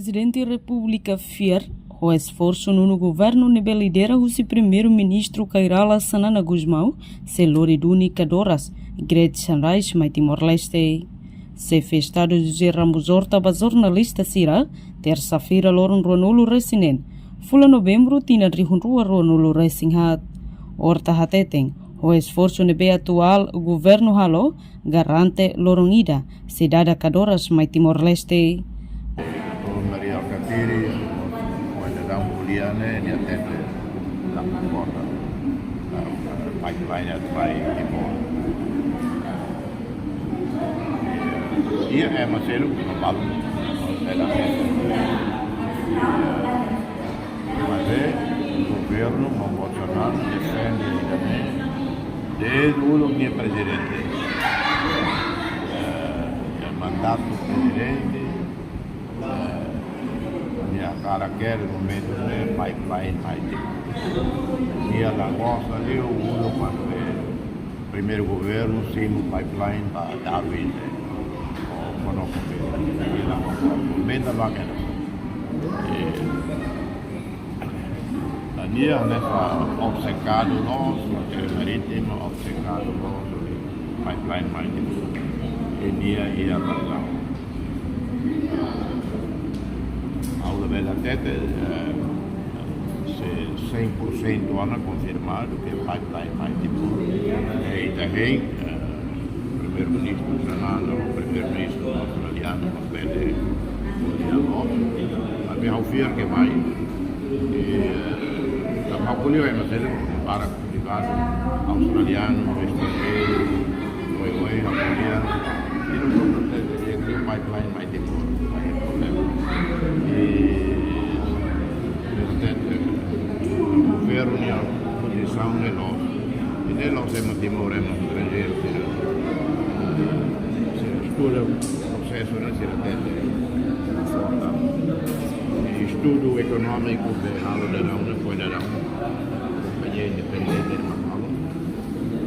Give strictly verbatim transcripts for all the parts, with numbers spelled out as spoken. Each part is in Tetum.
Prezidente Repúblika fiar ho esforsu nonu governu ne'ebé lidera husi Primeiru-Ministru Kay Rala Xanana Gusmão sei lori duni kadoras Gretchen Reis mai Timor-Leste. Xefe Estadu José Ramos Horta ba jornalista sira, tersa-feira loron ruanulu-resin-neen, fulan Novembru tinan rihun rua ruanulu-resin-haat. Horta hateten, ho esforsu ne'ebé atuál governu halo, garante loron ida sei dada kadoras mai Timor-Leste. Maria Alkatiri, kuandu dau buliane, nia hatete la konkorda. Pipeline atu mai Timor. Iha ema seluk, malu, ela. Mas é, governu, Bolsonaro, defende também, desde o último prezidente. Eh, mandatu prezidente, eh, nia hakarak momentu ne'e pipeline mai Timor. Nia la gosta liu, uluk kuandu primeiru governu simu pipeline ba Darwin, eh, o kono ko be, nia la gosta. Menda ba kena. Eh, nia hanesan obsekadu loos, eh, marítima obsekadu loos, pipeline mai Timor. I nia iha razaun. Ha'u labele hatete, eh, se cem por cento ona konfirmadu ke pipeline mai Timor. Eh, ita hein, eh, Primeiru-Ministru Xanana, Primeiru-Ministru australianu, labele ko'alia loos. Tapi ha'u fiar ke mai. Eh, tanba ha'u ko'alia ema seluk, barak, privadu, australianu, estranjeiru, oioin, ha'u ko'alia. Ita hotu hatete, ita pipeline mai Timor, la iha problema. I, ita hatete, governu nia pozisaun ne'e loos. I ne'e loos ema Timor, ema estranjeiru, sira, sira estuda prosesu ne'e, sira hatete. Estudu ekonómiku be halo daudaun ne'e, foin daudaun kompañia independente mak halo.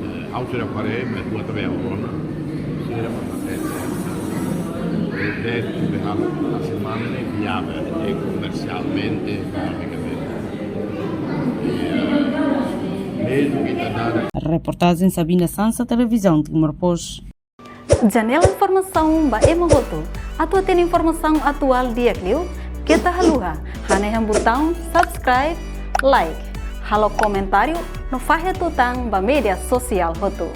Eh, ha'u sira haree, mas tua tabe agora, sira mak hatete. Projetu be halo, hanesan ne'e viável, eh, komersialmente, ekonomikamente. Eh, mezmu ke ita dada. Reportajen Sabina Sansa, Televizaun Timor Post. Janela informasaun ba ema hotu. Atu hatene informasaun atuál di'ak liu, keta haluha hanehan butaun subscribe, like, halo komentáriu no fahe tutan ba média sosiál hotu.